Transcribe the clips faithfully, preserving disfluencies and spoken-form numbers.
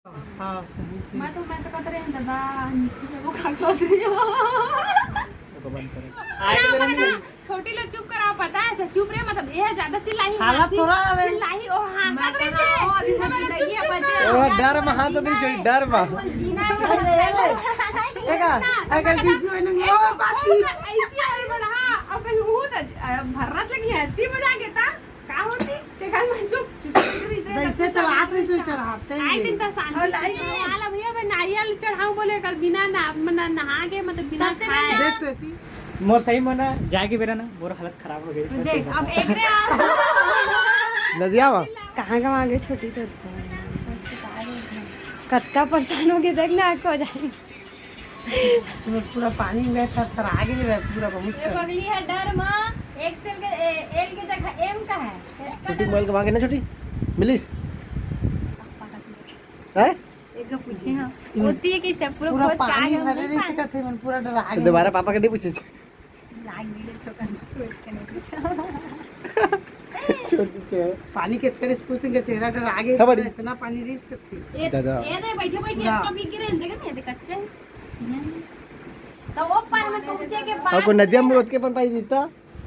हाँ, सही। मैं तो, मैं तो कहत रहे हैं, दादा, निकल जाओ, का कहत रहे हो? ओको बंद करो। ना, ना, छोटी लोग चुप कराओ, पता है, तो चुप रहे, मतलब, ये ज्यादा चिल्लाई, हालत हंसी, थोड़ा है। चिल्लाई, ओ, हाँ, मैं साथ रहे थे। कहा, अभी मैं बोला, चुप, चुप, चुप। ओ, डर में हाथ नहीं छोड़ी, डर में। जीना है। देखा, ना, अगर ना, बीपी होने में, ओ, बात की। ऐसी और बढ़ा, और कहीं वो तो, अ, भर्रा से की हंसी मजाक है, ता? का होती? ते घर में चुप, चुप, चुप, चुप, वैसे चलात रही, सो चढ़ाते ही। आई दिन का शांति और से लाइट चढ़ा। आला भैया, मैं नारियल चढ़ाऊं बोले, कल बिना ना, ना नहा के, मतलब, बिना सबसे खाए। पहले देख तो ऐसी। मोर सही में ना, जाए के बेरा ना, मोर हालत खराब हो गई। देख, अब एक रे आ। नदिया में? कहाँ कहाँ आ गए छोटी तो। कतका परेशान हो गए, देख ना, आँख हो जाए। पूरा पानी में थरथरा गए बा, पूरा बहुत ये कर। बगली है डर माँ, एक सेल के, ए, एल के जगह एम का है। छोटी मोबाइल के मांगे ना, छोटी मिलिस। है? एक पूछे हम। हम्म। होती है कि सब पूरा पूरा खोज के आ पानी गए भरे हम। नहीं सकत है, मन पूरा डरा तो गए। दोबारा पापा के नहीं पूछे। लाग गई तो कन कुछ के नहीं पूछा। छोटी छे। पानी के तेरे स्पूत के चेहरा डरा गए, हाँ, बड़ी। इतना पानी रिस्क थी। ये, दादा। ये नहीं, बैठे, बैठे, ना। इसको भीग गिरे, देखे नहीं, देख, कच्चे हैं। तो वो पार में पहुंचे के बाद आपको नदिया में उठ के अपन पाई देता,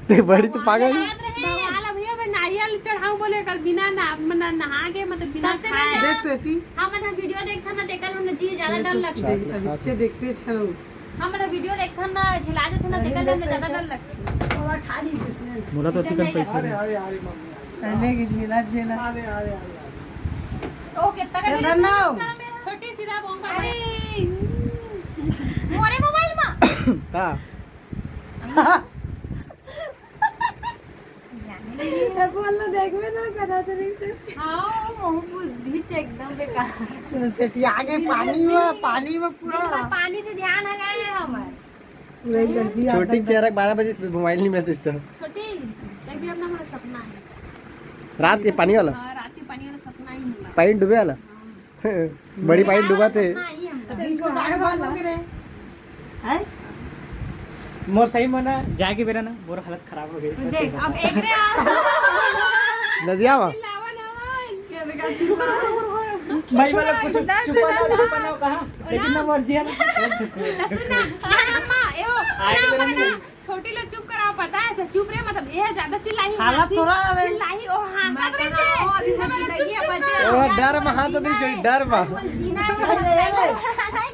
ते बड़ी तो पागल है। याद रहे। भगवान, अब भैया, मैं नारियल चढ़ाऊं बोले, कल बिना ना, ना, नहा के, मतलब, बिना सबसे खाए। पहले देख तो ऐसी। हाँ, मैंने वीडियो देखा ना, देखा ना, जी, ज्यादा डर लगता है। देखते, देखते छे। हम ना वीडियो देखथन ना, झेला जथन ना, तेकर ले हमला ज्यादा डर लगथे। थोड़ा खा ली इसने। मोला तो ऐसे अतिकन नहीं पैसा लगता। अरे, नहीं। अरे, अरे, मम्मी। पहले की झेला, झेला। अरे, अरे, अरे, अरे। ओ, कितना का ये मेरा धरना हो। छोटी सी दा बॉम्ब का अरे, मोरे मोबाइल में। का? ए, बोल ना, देखबे ना करा तरी से। हाँ, वो बुद्धि च एकदम बेकार। सुन, सेठी आगे पानी में, पानी में पूरा। दिन भर पानी से ध्यान है गए है हमार। पूरा गलती छोटी आता है। चेहरा बारह बजे से मोबाइल नहीं मिलता इसका। छोटी, देख भी अपना हमारा सपना है। रात के पानी वाला? हाँ, रात के पानी वाला सपना ही मिला। पानी डूबे वाला? हाँ। बड़ी पानी डूबा थे। हाँ, ये हम तो बीच में जाके बाहर लगे रहे। हैं? मोर सही में ना, जाके बेरा ना, मोर हालत खराब हो गई। देख, अब एक रे आ। नदिया में? चिल्लावा ना मन। भाई, मतलब, कुछ सुना, छुपा ना, सुना। छुपा ना, कहा? लेकिन ना, मोर जिया। सुना, ना, अम्मा, ए, ओ, आए ना, बेरा ना, नहीं। छोटी लोग चुप कराओ, पता है, तो चुप रहे, मतलब, ये ज्यादा चिल्लाई, हालत हंसी, थोड़ा है। चिल्लाई, ओ, हाँ, मैं साथ रहे कहा, थे। ओ, अभी मैं बोला, चुप, चुप, चुप, ओ, डर में हाथ नहीं छोड़ी, डर में। जीना है।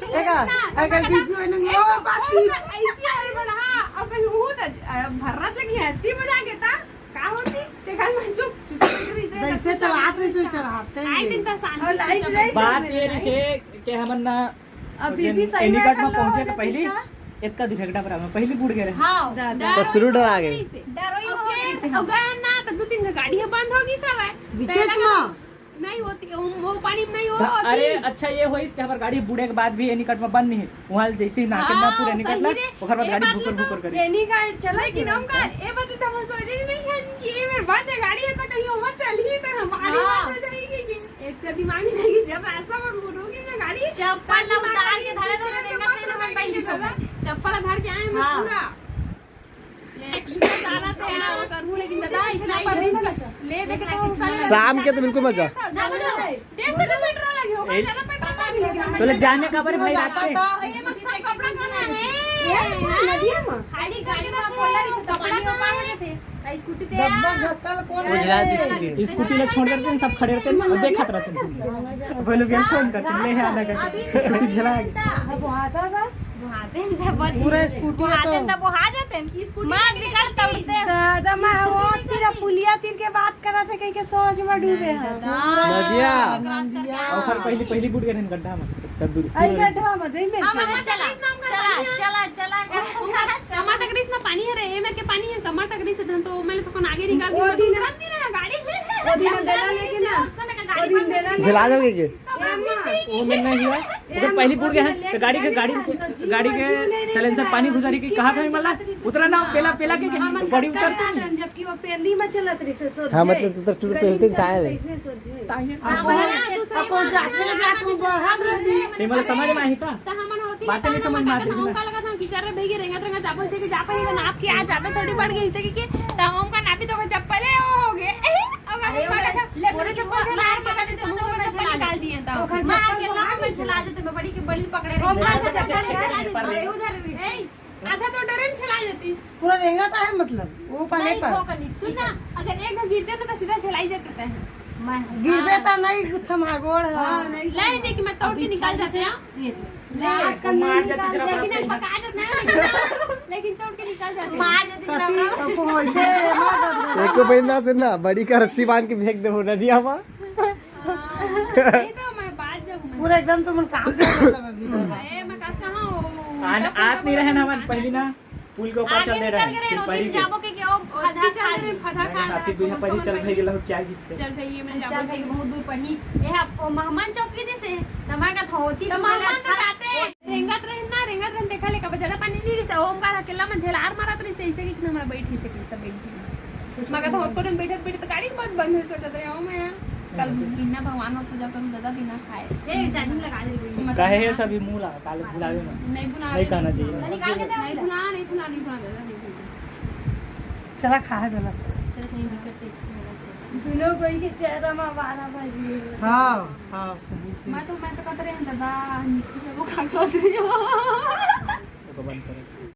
देखा, ना, अगर ना, बीपी होने में, ए, ओ, बात की। ऐसी और बढ़ा, और कहीं वो तो, अ, भर्रा से की हंसी मजाक है, ता? का होती? देखा, मैं चुप, चुप, चुप रही, तो वैसे चलात रही, सो चढ़ाते ही। आई दिन का शांति और से लाइट चल रही। बात ये रही से कि हमन ना अब जेन बीबी सही एनीकट में पहुंचे के पहली इतना दुर्घटना पर हम पहली बुड़ गए रहे। हाँ, दादा। पर शुरू डर आ गए। डरो ही हो गए थे हम। गए ना तो दो तीन गाड़ी है बंद होगी सब है। बीच में। नहीं होती, वो पानी में नहीं हो ध-, होती। अरे अच्छा ये होइस कि हमार गाड़ी बुड़े के बाद भी एनीकट में बंद नहीं है। वहाँ जैसे ही नाके ना हाँ, पूरा निकलना, सही रे। ओकर बाद ये गाड़ी बात भुकर तो भुकर करे। एनीकट चला लेकिन कि हमका, ये बात तो हम सोचे ही नहीं है कि ये मेरे बंद है गाड़ी है तो कहीं वो चल ही तो हमारी हाँ। बात हो जाएगी कि एक तो दिमाग नहीं लगी, जब रास्ता में घूमोगे ना गाड़ी, चप्पल तब ना दिमाग उतार लगी, के धरे तो सीट पे रेंगत मत रेंगत रखोगे बैठ दादा। चप्पल उतार के आए हम हाँ। पूरा। ले, एक्सीडेंट आ रहा था यार, वो करूँ, लेकिन दादा, इसने पर रिस्क ले देखे तो सारे शाम के तो बिल्कुल मजा। जा बोलो, डेढ़ सौ का पेट्रोल लगे होगा, ए, ज्यादा पेट्रोल लगे होगा। तो ले जाने का बारे भाई रात के। ये मत सब कपड़ा कौन है? ये नदिया में। खाली गाड़ी में कपड़ा कौन है? स्कूटी ते डब्बा ढक्कन कौन उजला है? स्कूटी। स्कूटी ला छोड़ करके सब खड़े रहते हैं, अब देखत रहते हैं। बोलो, बिहान फोन करते हैं, ले, आ लगा। स्कूटी झेला है। अब वो आता था। वो आते हैं, तब बच पूरा गए। स्कूटी वो आते हैं, तो तब वो आ जाते हैं। स्कूटी मार निकल तब तड़ते हैं। दादा, मैं वो तीर, पुलिया तीर के बात करा थे, कहीं के सोच में डूबे हैं। दादा। नदिया। नदिया। और फिर पहली, पहली बुड़ गए थे गड्ढा में। तब दूर। अरे गड्ढा में, सही में। हाँ, चला, चला, चला, चला। कमर तक रिस ना पानी है रे, ये मेरे के पानी है, कमर तक रिस धन तो मैंने तो कौन आगे निकाल दिया, वो दिन तो उतरत नहीं रहा गाड़ी। वो दिन देना लेके ना, वो दिन देना झेला दोगे के? वो में नहीं हुआ। उधर पहली बुड़ गया है, तो गाड़ी के, गाड़ी, गाड़ी के साइलेंसर पानी घुसा रही कि कहा था मला, उतरा ना, पेला, पेला के, के बड़ी उतरती नहीं। जबकि वो पेली में चलत रही से सोच हाँ, जाए। मतलब, तो टूर पे गली होते में चाहे चलत रही से सोच जाए। ताहिए। हाँ, अब वो, दूसरी अब वो बात जाते, है। जाते वो बढ़ा दे दी। ये मला समझ में आई था। तो हमन होती बातें नहीं समझ में आती थी ना। उनका लगा था कि कर रहे भैया रेंगत रेंगत जापो से कि जापो ही ना आपकी आज ज्यादा थोड़ी बढ़ गई इसे कि, कि तो हमका नापी तो चप्पल है वो हो गए। अब अरे, हम वो बोला था, ले, बोले बोले चप्पल चप्पल से ना, ना, पकड़ के चप्पल निकाल दिए था। ओकर मार के चप्पल ना आज तो मैं बड़ी के बड़ी पकड़े रही। आधा तो डरे में चला जाती। पूरा रेंगा तो है, मतलब वो पानी पर। सुन ना, अगर एक गिरते ना तो सीधा चलाई जाते हैं। गिरबे तो नहीं, थमा गोड़ है। नहीं, नहीं कि मैं तोड़ के निकाल जाते हैं। लेकिन पका जाते हैं, लेकिन तोड़ के निकाल जाते हैं। मार जाते हैं। एको बहिंदा से ना बड़ी का रस्सी बांध के फेंक देबो नदिया में। हाँ, नहीं तो मैं बात जब मैं पूरा एकदम तुमन काम कर लेता मैं भी। ए, मैं कहा, कहाँ हो? आन-, आत नहीं रहे ना, मन पहली ना पुल के ऊपर चल दे रहे हैं, फिर परी के। जाबो के, के ओ फधा खा ले। फधा खा ले। अति दुनिया परी चल भाई गेला, क्या गीत है? चल भाई, ये मैं चल जाबो भाई, के। बहुत दूर पड़ी। ए, आप ओ मेहमान चौकी दे से, तमा का धोती तो मेहमान तो जाते। रेंगत रहे ना, रेंगत रहे, देखा ले, कब ज्यादा पानी नहीं रिसा, ओम का अकेला मन झेलार मारत रही से, इसे कितना हमारा बैठी से, कितना बैठी। मगर तो होत कोडम बैठत बैठत गाड़ी बंद, बंद हो सोचत रहे हो मैं। कल बिना भगवान को पूजा करूँ, दादा बिना खाए। ए, चार्जिंग लगा दे। काहे ये सभी मुंह ला, काल भुलावे ना। नहीं भुला, नहीं कहना चाहिए। तो निकाल के दे। नहीं भुला, नहीं भुला, नहीं भुला, दादा, नहीं भुला। चला खा, चला। चलो, कहीं दिक्कत टेस्ट होगा। दोनों कोई के चेहरा में बारह बजे। हाँ, हाँ, सही। मैं तो, मैं तो कहते रहे, दादा, निकल जाबो, खा के उतरी हो। तो बंद करो।